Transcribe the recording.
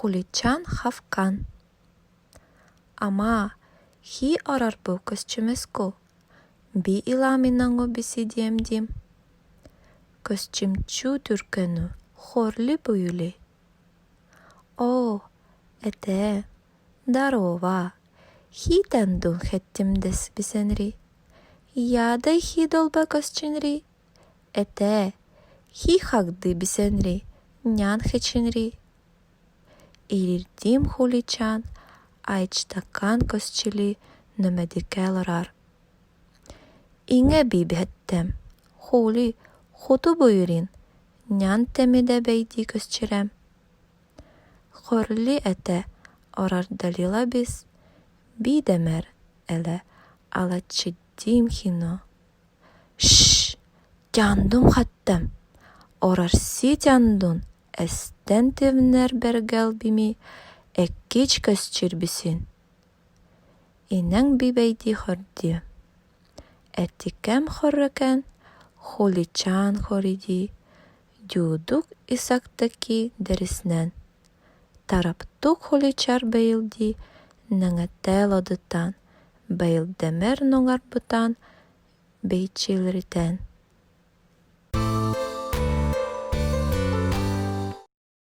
Хуличан хавкан. Ама, хи орарбу көсчимэску, би иламинаҥу бисидиэмдим. Көсчимчү түркөнү хорли буйули. Оо, этэ, дарова, хитэн дун хэттимдэс бисэнри, ядай хи долба көсчинри, этэ, хи хагды бисэнри, нян хэчинри. Ирирдим хуличан айчтакан көсчили нөмөдикэл орар. Иҥэ би биһэттэм, хули хуту буйурин, нян тэмидэ бэйди көсчирэм. Хорли этэ орардалила бис, бидэмэр элэ алаччиддим хино. Шш, тяндум хаттам, орарси тяндун эстэн тивнэр бэргэл бими эккич көсчир бисин. Инэҥ бибэйди хорди. Этикэм хоррөкэн, хуличан хориди, дюдук исактаки дэриснэн. Тараптук хуличар бэйилди нэҥэтэл одытан, бэйилдэмэр ноҥарбытан бэйчилритэн.